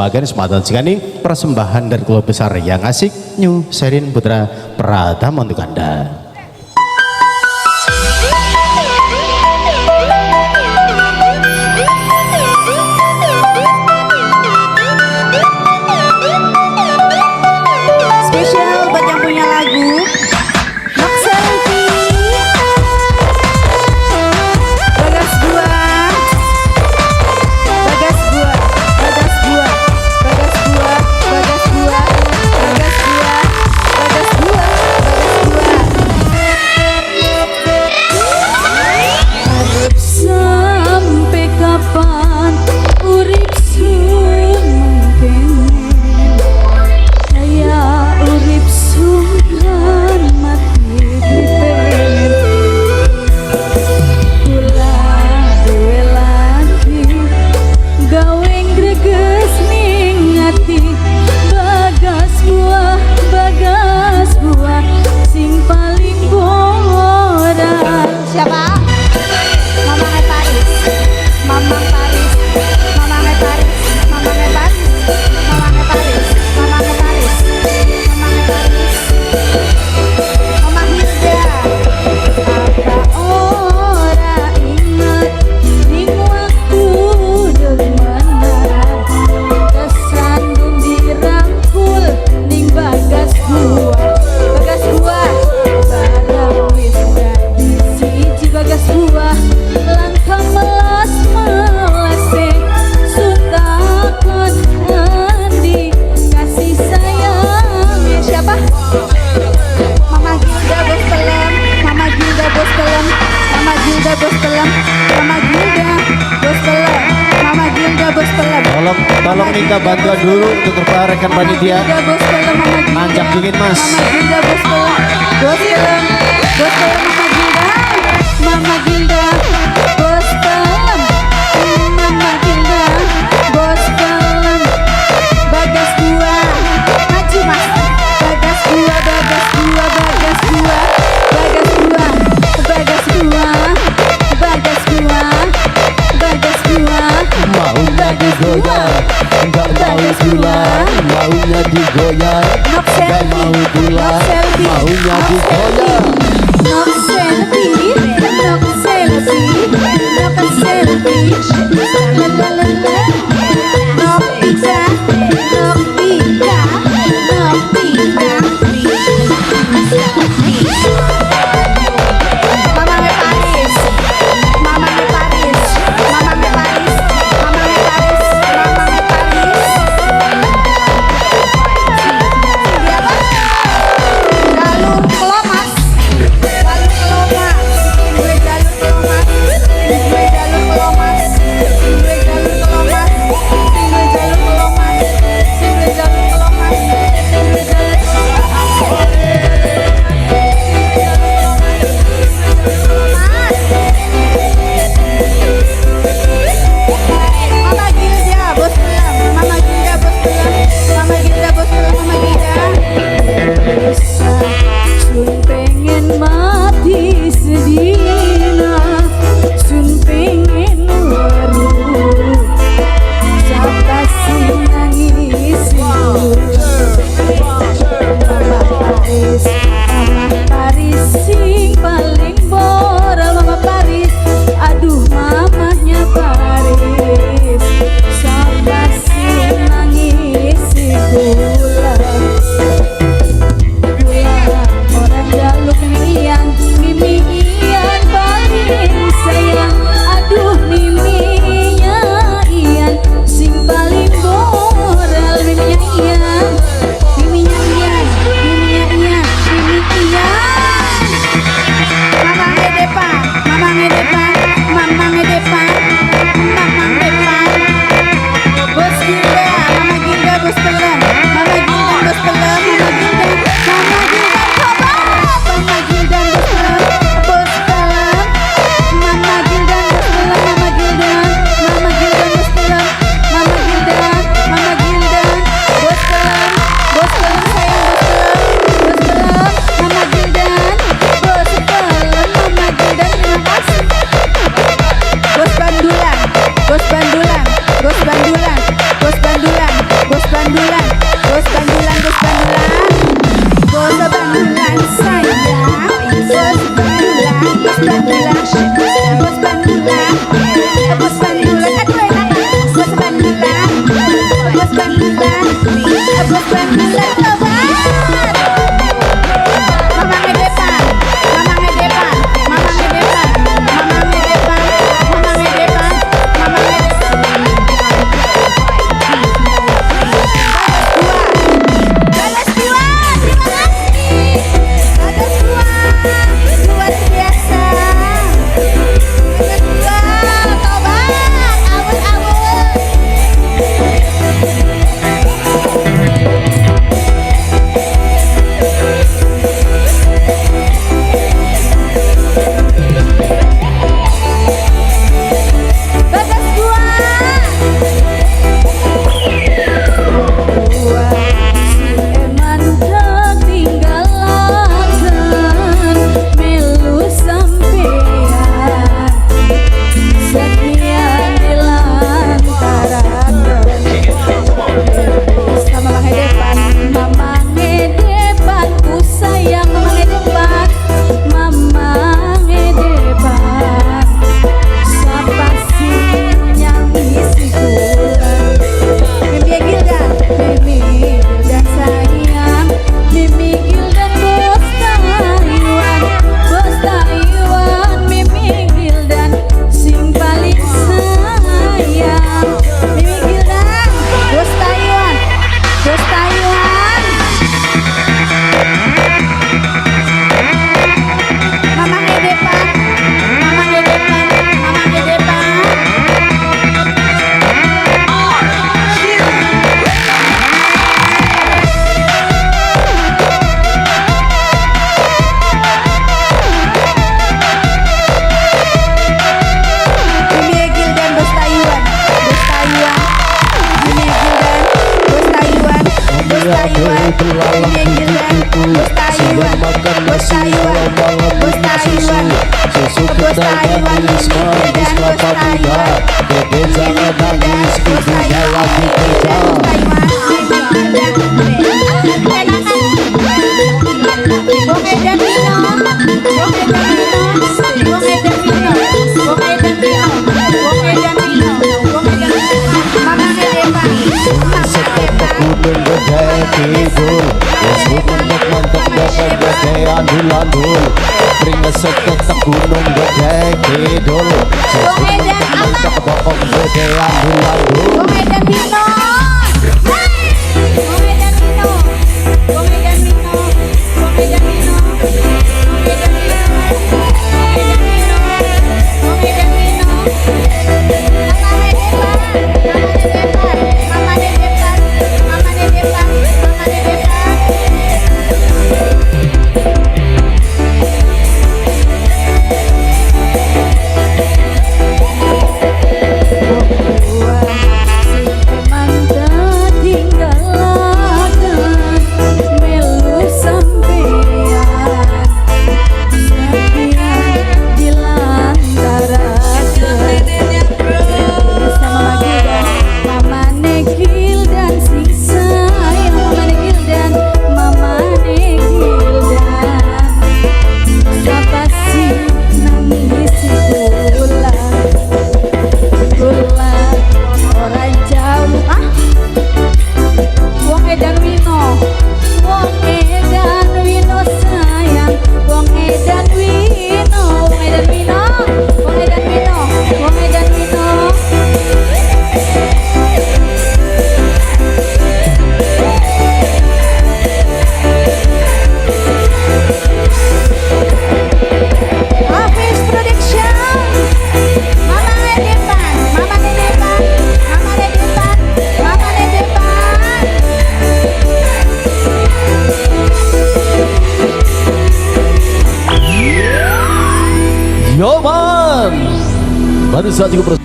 Bagian sematan sekali persembahan dari keluarga besar yang asik New Serin Putra Pratama untuk Anda. Spesial buat yang punya lagu Nok Selfie, Bagas Gua, Bagas Gua, Bagas Gua, Bagas Gua, Bagas Gua, Bagas Gua, Bagas Gua, Bagas Gua. Arep sampai kapan urip sun mengkene, kaya urip sungkan mati dipen. Kula duwe lagi gawe greges ning ati. Bagas buah, bagas buah sing paling borak. Siapa? Mamang Paris, Mamang Paris, Mamang Paris, Mamang Paris, Mamang Paris, Mamang Paris, Mamang Paris, Mama Hilda. Apa ora inget ning waktu demenan, kesandung dirangkul ning bagas buah, bagas buah barang wis dadi siji. Bagas buah langkah melas melase sutakon endi kasih sayang. Siapa? Mama Gilda Bos Pelem, Mama Gilda Bos Pelem, Mama Gilda Bos Pelem, Mama Gilda Bos Pelem, Mama Gilda Bos Pelem. Tolong, tolong minta bantuan dulu untuk rekan panitia. Mama Gilda Bos Pelem, Mama Gilda. Nanjak dikit, Mas. Mama Gilda Bos Pelem, Bos Pelem, Bos Pelem, Mama Gilda, Mama Gilda Bos Pelem, Mama Gilda Bos Pelem. Bagas gua, maju Mas. Bagas gua, bagas gua, bagas gua, bagas gua, bagas gua, bagas gua, bagas gua. Maunya digoyang, enggak mau Bagas pulang. Maunya digoyang, Nok enggak selfie, mau nok pulang. selfie, Maunya nok digoyang. Nok selfie, nok selfie, nok selfie. La la la la. Nok Tika, Nok Tika, Nok Tika. Mama Paris, Mama Paris, Mama Paris, Mama Paris, Mama Paris. Dia apa? Lalu kelo Mas, cabe belalang biji kuku. Siang makan nasi, kalau malam minum susu. Susu kental manis, manis kelapa muda. Dede jangan nangis, ibunya lagi kerja. Gunung gede kidul, wis mantep mantep gede andul-andul. Ringesek ketek gunung gede kidul, mantep bokong gede andul-andul. Wong Edan Wino, Wong Edan Wino, Wong Edan Wino, Wong Edan Wino, Wong Edan Wino, Wong Edan Wino, Mama Dedepan, Mama Dedepan, Mama Dedepan, Mama Dedepan, Mama Dedepan. Tinggalkan melu sampean setia dilantarakan sama Mama Mama Negil dan siksa ya Mama Negil dan Mama Negil dan siapa sih nangis gula gula orang jauh ah. Wong Edan Wino, Wong Edan Wino sayang, Wong Edan Wino, Wong Edan Wino, Wong Edan Wino, Wong Edan Wino. Office Production, Mama Dedepan, Mama Dedepan, Mama Dedepan, Mama Dedepan. Yo man, baru saja.